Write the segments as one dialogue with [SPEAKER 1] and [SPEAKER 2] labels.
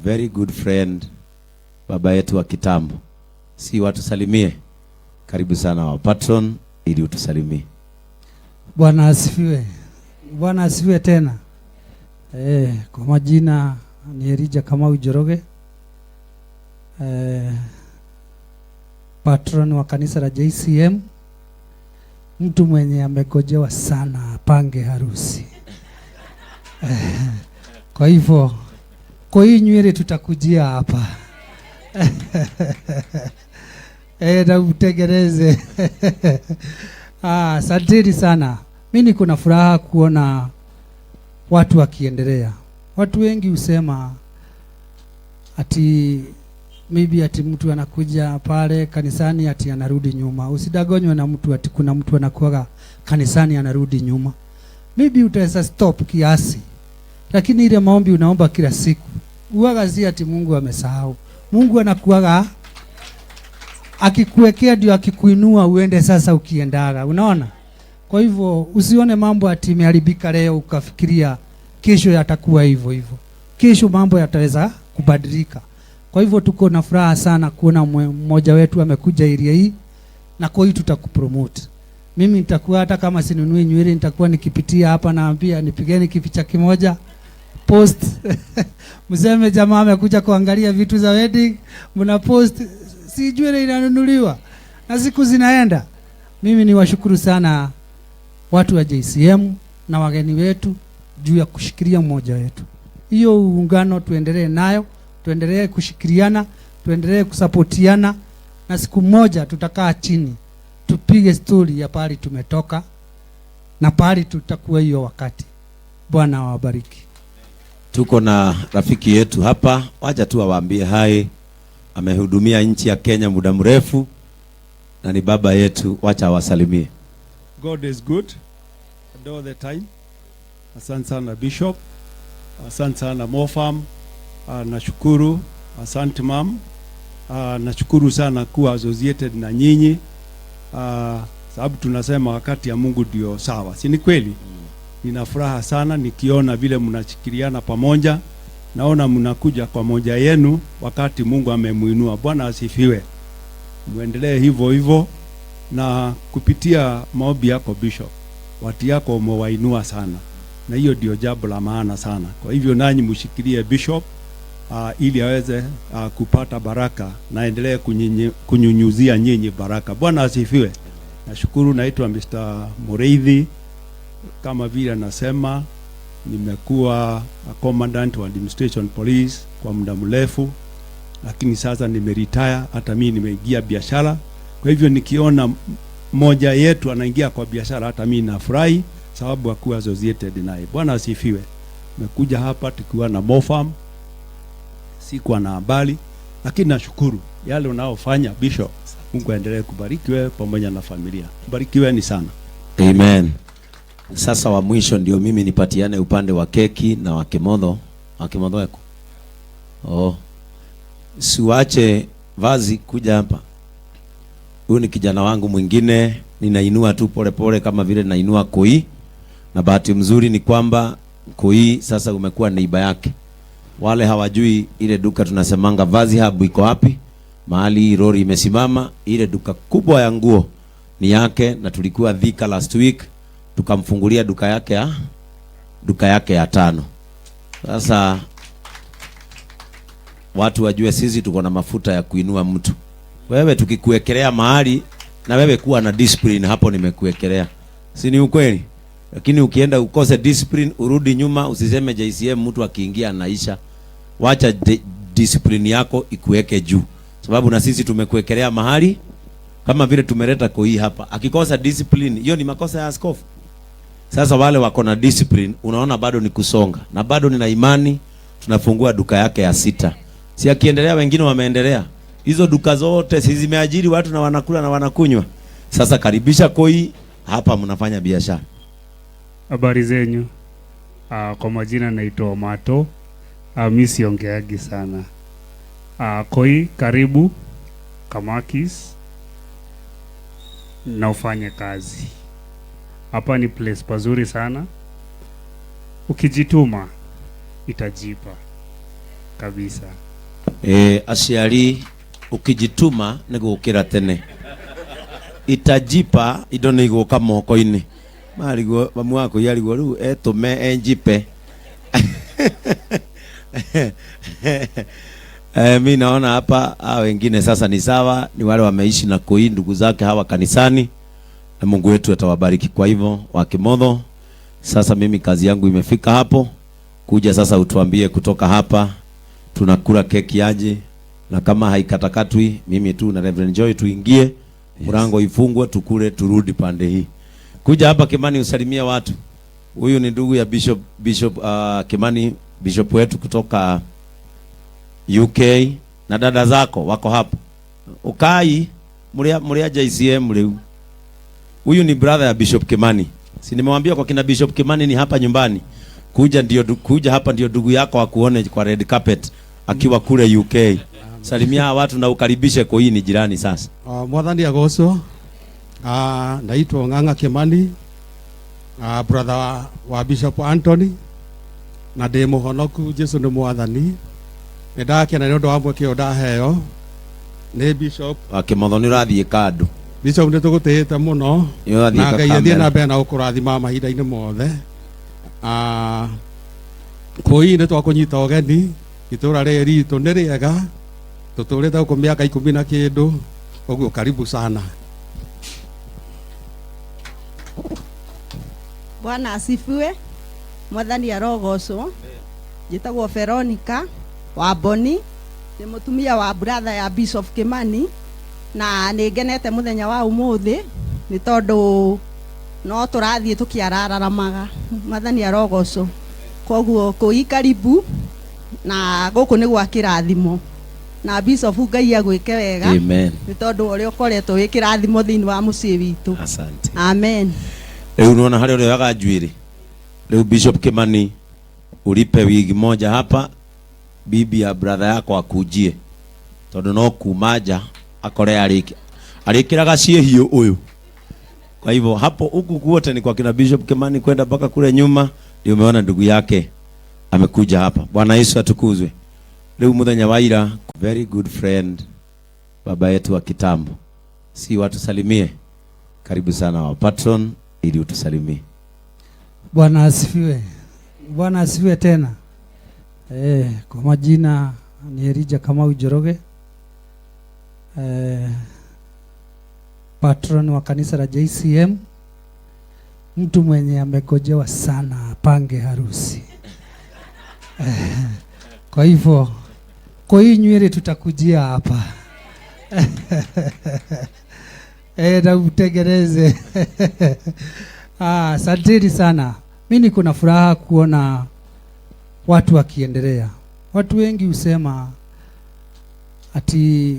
[SPEAKER 1] very good friend, baba yetu wa kitambo. Si watusalimie? Karibu sana wa patron ili utusalimie.
[SPEAKER 2] Bwana asifiwe. Bwana asifiwe tena. Kwa majina ni Elijah Kamau Njoroge. Patron wa kanisa la JCM, mtu mwenye amegojewa sana apange harusi. Kwa hivyo kwa hii nywele tutakujia hapa na utengeneze. Ah, asanteni sana. Mi niko na furaha kuona watu wakiendelea. Watu wengi husema ati maybe ati mtu anakuja pale kanisani ati anarudi nyuma. Usidanganywe na mtu ati kuna mtu anakuwaga kanisani anarudi nyuma. Maybe utaweza stop kiasi, lakini ile maombi unaomba kila siku uwaga si ati Mungu amesahau. Mungu anakuwaga akikuwekea ndio akikuinua uende sasa ukiendaga, unaona? Kwa hivyo usione mambo ati imeharibika leo ukafikiria kesho yatakuwa hivyo hivyo. Kesho mambo yataweza kubadilika. Kwa hivyo tuko na furaha sana kuona mmoja wetu amekuja area hii, na kwa hiyo tutakupromote. Mimi nitakuwa hata kama sinunui nywele, nitakuwa nikipitia hapa naambia nipigeni kipicha kimoja post mseme jamaa amekuja kuangalia vitu za wedding, mna post, si nywele inanunuliwa na siku zinaenda. Mimi niwashukuru sana watu wa JCM na wageni wetu juu ya kushikilia mmoja wetu. Hiyo uungano tuendelee nayo, tuendelee kushikiliana, tuendelee kusapotiana, na siku moja tutakaa chini tupige stori ya pahali tumetoka na pahali tutakuwa hiyo wakati. Bwana awabariki.
[SPEAKER 1] Tuko na rafiki yetu hapa, wacha tu awaambie hai. Amehudumia nchi ya Kenya muda mrefu na ni baba yetu, wacha awasalimie.
[SPEAKER 3] God is good and all the time. Asante sana Bishop, asante sana Mofam. Nashukuru, asante mam. Nashukuru sana kuwa associated na nyinyi, sababu tunasema wakati ya Mungu ndio sawa, si ni kweli? Nina furaha sana nikiona vile mnashikiliana pamoja, naona mnakuja kwa moja yenu wakati Mungu amemuinua. Bwana asifiwe. Muendelee hivyo hivyo na kupitia maombi yako Bishop, watu yako umewainua sana, na hiyo ndio jambo la maana sana. Kwa hivyo nanyi mshikilie Bishop ili aweze kupata baraka na aendelee kunyunyuzia nyinyi baraka. Bwana asifiwe. Nashukuru. Naitwa Mr. Mureithi, kama vile nasema nimekuwa commandant wa administration police kwa muda mrefu, lakini sasa nimeretire, hata mimi nimeingia biashara. Kwa hivyo nikiona mmoja yetu anaingia kwa biashara, hata mimi nafurahi sababu akuwa associated naye. Bwana asifiwe. Nimekuja hapa tukiwa na Mofam, sikuwa na habari, lakini nashukuru yale unaofanya Bishop. Mungu aendelee kubariki wewe pamoja na familia. Barikiweni sana.
[SPEAKER 1] Amen. Sasa wa mwisho ndio mimi nipatiane upande wa keki na wa Kimotho. Wa Kimotho yako. Oh. Siwache vazi kuja hapa. Huyu ni kijana wangu mwingine, ninainua tu pole pole kama vile nainua Koi. Na bahati mzuri ni kwamba Koi sasa umekuwa neighbour yake. Wale hawajui ile duka tunasemanga Vazi Hub iko wapi? Mahali hii lori imesimama, ile duka kubwa ya nguo ni yake, na tulikuwa Thika last week tukamfungulia duka yake ya tano. Sasa watu wajue sisi tuko na mafuta ya kuinua mtu. Wewe tukikuwekelea mahali na wewe kuwa na discipline hapo, nimekuwekelea, si ni ukweli? Lakini ukienda ukose discipline, urudi nyuma, usiseme JCM mtu akiingia anaisha. Wacha discipline yako ikuweke juu, sababu na sisi tumekuwekelea mahali kama vile tumeleta Koi hapa. Akikosa discipline, hiyo ni makosa ya askofu. Sasa wale wako na discipline, unaona bado ni kusonga, na bado nina imani tunafungua duka yake ya sita. Si akiendelea, wengine wameendelea. Hizo duka zote si zimeajiri watu na wanakula na wanakunywa. Sasa karibisha Koi hapa, mnafanya biashara.
[SPEAKER 4] Habari zenyu. Kwa majina naitwa Mato. Mi siongeagi sana. Koi, karibu Kamakis na ufanye kazi hapa. Ni place pazuri sana, ukijituma itajipa. Kabisa.
[SPEAKER 1] Aciari ukijituma nĩ gũkĩra tene itajipa indo nĩ igũka moko-inĩ marigwo mamu wako yarigwo rĩu etũme enjipe. Mi naona hapa wengine sasa ni sawa, ni wale wameishi na koi ndugu zake hawa kanisani, na Mungu wetu atawabariki. Kwa hivyo Wakimotho, sasa mimi kazi yangu imefika hapo, kuja sasa utuambie kutoka hapa tunakula keki aje, na kama haikatakatwi mimi tu na Reverend Joy tuingie, mlango ifungwe, tukule turudi pande hii. Kuja hapa Kimani usalimia watu. Huyu ni ndugu ya Bishop Kimani, Bishop wetu kutoka UK, na dada zako wako hapo. Ukai muria JCM leo. Huyu ni brother ya Bishop Kimani. Si nimewambia kwa kina Bishop Kimani ni hapa nyumbani. Kuja hapa ndio ndugu yako akuone kwa red carpet akiwa kule UK. Salimia watu na ukaribishe kwa hii ni jirani sasa.
[SPEAKER 5] Mwathani agocwo. Naitwa Ng'ang'a Kimani, brother wa Bishop Anthony, na ndĩ mũhonoku. Jesu nĩ mwathani. Nĩ ndakena nĩ ũndũ wa mweke ũyũ ndaheo nĩ Bishop.
[SPEAKER 1] Wa Kimotho nĩ ũrathiĩ kando.
[SPEAKER 5] Bishop, nĩ tũgũtĩĩte mũno
[SPEAKER 1] Nĩ ũrathiĩ
[SPEAKER 5] na Ngai athiĩ
[SPEAKER 1] kamera.
[SPEAKER 5] na mbere na gũkũrathima mahinda-inĩ mothe. Kũi nĩ twakũnyita ũgeni, itũra rĩrĩ ritũ nĩ rĩega, tũtũrĩte gũkũ mĩaka 10 na kĩndũ, ũguo karibu sana.
[SPEAKER 6] Bwana asifiwe. Mwathani arogocwo. Njĩtagwo Veronica wa Boni, nĩ mũtumia wa brother ya Bishop Kimani, na nĩ ngenete mũthenya wa ũmũthĩ nĩ tondũ no tũrathiĩ tũkĩarararamaga. Mwathani arogocwo. Koguo kũi karibu, na gũkũ nĩ gwa kĩrathimo, na Bishop Ngai agwĩke wega.
[SPEAKER 1] Amen.
[SPEAKER 6] Nĩ tondũ ũrĩa ũkoretwo wĩ kĩrathimo thĩinĩ wa mũciĩ witũ.
[SPEAKER 1] Asante.
[SPEAKER 6] Amen.
[SPEAKER 1] Rĩu unaona harĩa ũrĩoyaga njuĩrĩ. Rĩu Bishop Kimani ulipe wigi moja hapa, bibi ya brother yako akujie, tondũ no kuma nja akore arĩkĩraga ciĩhiũ ũyũ. Kwa hivyo hapo huku kuote ni kwa kina Bishop Kimani kwenda mpaka kule nyuma, ndio umeona ndugu yake amekuja hapa. Bwana Yesu atukuzwe. Rĩu muthenya wa ira, very good friend, baba yetu wa kitambo, si watusalimie. Karibu sana wa patron ili utusalimie.
[SPEAKER 2] Bwana asifiwe. Bwana asifiwe tena. Kwa majina ni Elijah Kamau Njoroge. Patron wa kanisa la JCM, mtu mwenye amegojewa sana apange harusi. Kwa hivyo kwa hii nywele tutakujia hapa. Na utengeneze. Asanteni sana. Mimi niko na furaha kuona watu wakiendelea. Watu wengi husema ati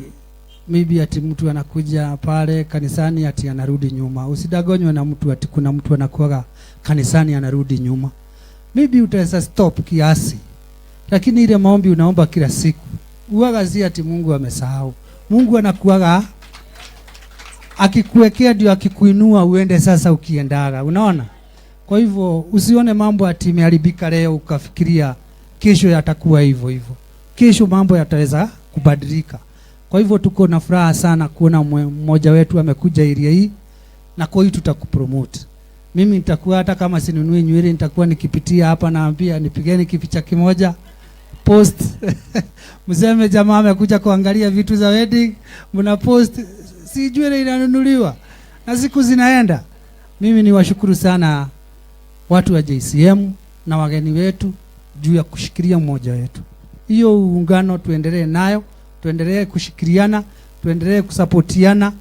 [SPEAKER 2] maybe ati mtu anakuja pale kanisani ati anarudi nyuma. Usidanganywe na mtu ati kuna mtu anakuaga kanisani anarudi nyuma. Maybe utaweza stop kiasi, lakini ile maombi unaomba kila siku uwaga si ati Mungu amesahau. Mungu anakuaga akikuwekea ndio akikuinua uende sasa ukiendaga, unaona? Kwa hivyo usione mambo ati imeharibika leo ukafikiria kesho yatakuwa hivyo hivyo. Kesho mambo yataweza kubadilika. Kwa hivyo tuko na furaha sana kuona mmoja wetu amekuja area hii, na kwa hiyo tutakupromote. Mimi nitakuwa hata kama sinunui nywele nitakuwa nikipitia hapa naambia nipigeni kipicha kimoja post. Mseme jamaa amekuja kuangalia vitu za wedding, mna post, si nywele inanunuliwa na siku zinaenda. Mimi niwashukuru sana watu wa JCM na wageni wetu juu ya kushikilia mmoja wetu. Hiyo uungano tuendelee nayo, tuendelee kushikiliana, tuendelee kusapotiana,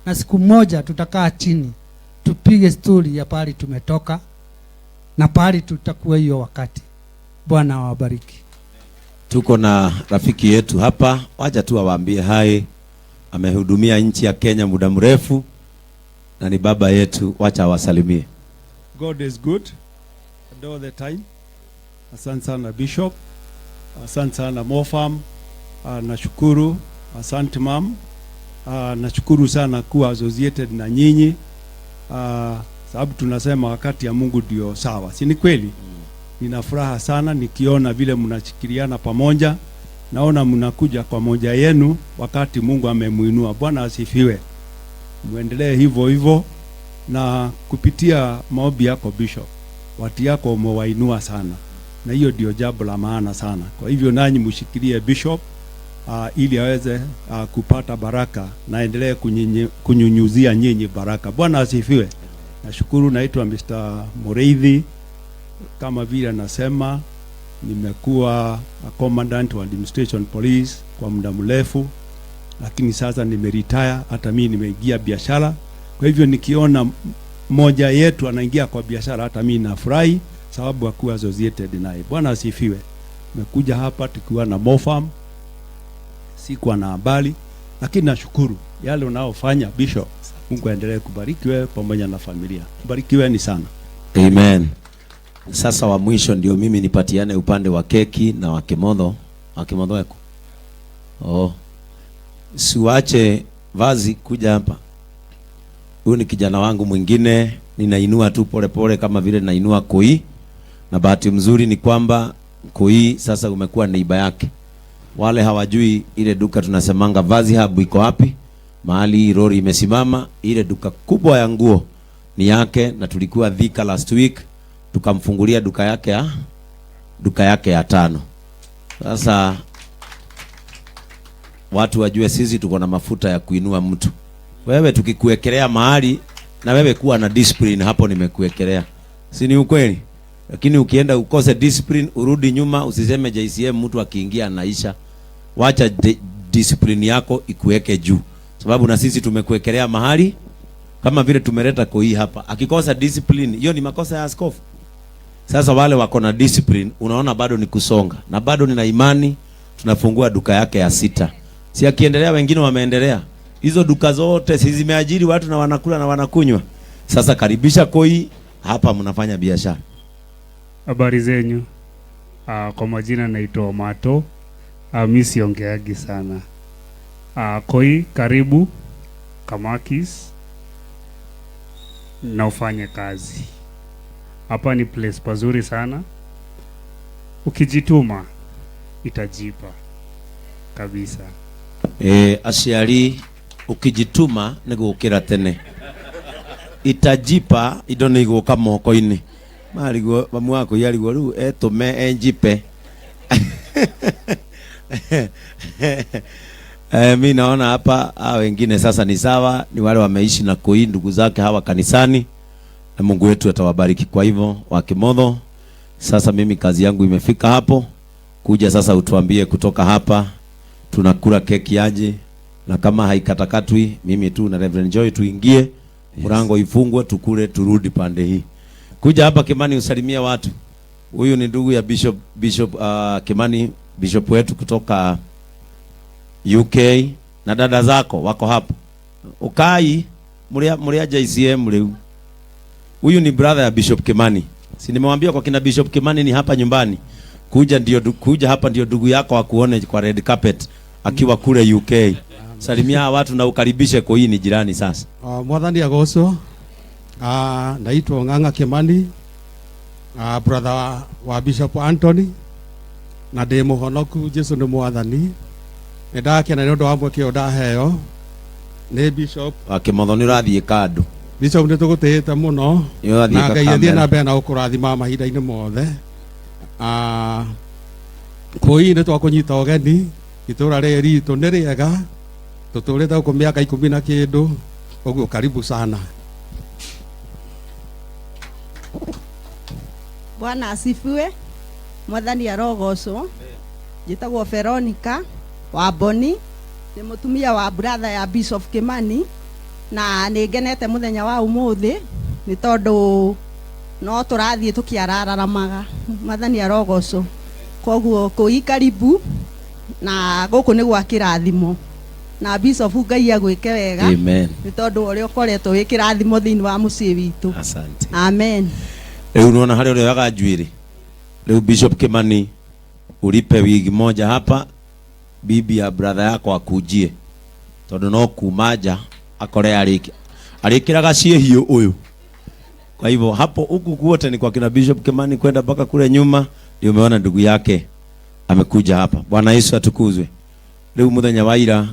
[SPEAKER 2] na siku moja tutakaa chini tupige story ya pali tumetoka na pali tutakuwa hiyo wakati. Bwana awabariki.
[SPEAKER 1] Tuko na rafiki yetu hapa, wacha tu awaambie hai. Amehudumia nchi ya Kenya muda mrefu na ni baba yetu, wacha awasalimie.
[SPEAKER 3] God is good and all the time. Asante sana Bishop, asante sana Mofam, nashukuru, asante mam. Nashukuru sana kuwa associated na nyinyi, sababu tunasema wakati ya Mungu ndio sawa, si ni kweli? Nina furaha sana nikiona vile mnashikiliana pamoja. Naona mnakuja kwa moja yenu wakati Mungu amemuinua. Bwana asifiwe. Muendelee hivyo hivyo, na kupitia maombi yako Bishop, watu yako umewainua sana, na hiyo ndio jambo la maana sana. Kwa hivyo nanyi mshikilie Bishop ili aweze kupata baraka na endelee kunyunyuzia nyinyi baraka. Bwana asifiwe. Nashukuru. Naitwa Mr. Mureithi, kama vile nasema nimekuwa commandant wa administration police kwa muda mrefu, lakini sasa nimeretire, hata mimi nimeingia biashara. Kwa hivyo nikiona mmoja yetu anaingia kwa biashara, hata mimi nafurahi sababu akuwa associated naye. Bwana asifiwe. Nimekuja hapa tukiwa na Mofam, sikuwa na habari, lakini nashukuru yale unaofanya Bishop. Mungu aendelee kubariki wewe pamoja na familia. Barikiweni sana.
[SPEAKER 1] Amen. Sasa wa mwisho ndio mimi nipatiane upande wa keki na wa Kimotho. Wa Kimotho eko. Oh. Siwache vazi kuja hapa. Huyu ni kijana wangu mwingine, ninainua tu pole pole kama vile nainua Koi. Na bahati mzuri ni kwamba Koi sasa umekuwa neiba yake. Wale hawajui ile duka tunasemanga Vazi Hub iko wapi, mahali hii lori imesimama, ile duka kubwa ya nguo ni yake, na tulikuwa Thika last week tukamfungulia duka yake ya tano. Sasa watu wajue sisi tuko na mafuta ya kuinua mtu. Wewe tukikuwekelea mahali na wewe kuwa na discipline hapo, nimekuwekelea, si ni ukweli? Lakini ukienda ukose discipline, urudi nyuma, usiseme JCM mtu akiingia anaisha. Wacha discipline yako ikuweke juu, sababu na sisi tumekuwekelea mahali kama vile tumeleta Koi hapa. Akikosa discipline, hiyo ni makosa ya askofu. Sasa wale wako na discipline, unaona bado ni kusonga, na bado nina imani tunafungua duka yake ya sita. Si akiendelea, wengine wameendelea. Hizo duka zote si zimeajiri watu na wanakula na wanakunywa. Sasa karibisha Koi hapa, mnafanya biashara.
[SPEAKER 4] Habari zenyu. Kwa majina naitwa Mato. Mi siongeagi sana. Koi, karibu Kamakis na ufanye kazi hapa. Ni place pazuri sana, ukijituma itajipa kabisa.
[SPEAKER 1] Aciari ukijituma nĩ gũkĩra tene itajipa indo nĩ igũka moko-inĩ marigwo mamu wako yarigwo rĩu etũme enjipe. Mi naona hapa hao wengine sasa ni sawa, ni wale wameishi na Koi, ndugu zake hawa kanisani, na Mungu wetu atawabariki. Kwa hivyo Wakimotho, sasa mimi kazi yangu imefika hapo, kuja sasa utuambie kutoka hapa tunakula keki aje, na kama haikatakatwi mimi tu na Reverend Joy tuingie, mlango ifungwe, tukule, turudi pande hii. Kuja hapa Kimani usalimie watu. Huyu ni ndugu ya Bishop Kimani, Bishop wetu kutoka UK, na dada zako wako hapo. Ukai muria JCM leo. Huyu ni brother ya Bishop Kimani. Si nimewambia kwa kina Bishop Kimani ni hapa nyumbani. Kuja hapa ndio ndugu yako akuone kwa red carpet akiwa kule UK. Salimia hawa watu na ukaribishe kwa hii ni jirani sasa.
[SPEAKER 5] Mwathani agocwo. Naitwo Ng'ang'a Kimani, brother wa Bishop Anthony, na ndĩ mũhonoku. Jesu nĩ mwathani. Nĩ ndakena nĩ ũndũ wa mweke ũyũ ndaheo nĩ Bishop.
[SPEAKER 1] Wa Kimotho nĩ ũrathiĩ kando.
[SPEAKER 5] Bishop, nĩ tũgũtĩĩte mũno
[SPEAKER 1] Nĩ ũrathiĩ
[SPEAKER 5] na Ngai athiĩ
[SPEAKER 1] kakamera.
[SPEAKER 5] Na mbere na gũkũrathima mahinda-inĩ mothe. Kũi nĩ twakũnyita ũgeni itũra rĩrĩ ritũ nĩ rĩega, tũtũrĩte gũkũ mĩaka 10 na kĩndũ ũguo. Karibu sana.
[SPEAKER 6] Bwana asifiwe. Mwathani arogocwo. Njĩtagwo Veronica wa Boni, nĩ mũtumia wa brother ya Bishop Kimani, na nĩ ngenete mũthenya wa ũmũthĩ nĩ tondũ no tũrathiĩ tũkĩarararamaga. Mwathani arogocwo. Koguo Kũi karibu, na gũkũ nĩ gwa kĩrathimo, na Bishop Ngai agwĩke wega.
[SPEAKER 1] Amen.
[SPEAKER 6] Nĩ tondũ ũrĩa ũkoretwo wĩ kĩrathimo thĩinĩ wa mũciĩ witũ.
[SPEAKER 1] Asante.
[SPEAKER 6] Amen.
[SPEAKER 1] Rĩu unaona harĩa ũrĩoyaga njuĩrĩ. Rĩu Bishop Kimani ulipe wigi moja hapa, bibi ya brother yako akujie, tondũ no kuma nja akore arĩkĩraga ciĩhiũ ũyũ. Kwa hivyo hapo huku kuote ni kwa kina Bishop Kimani kwenda mpaka kule nyuma, ndio umeona ndugu yake. Amekuja hapa. Bwana Yesu atukuzwe. Riu muthenya wa ira.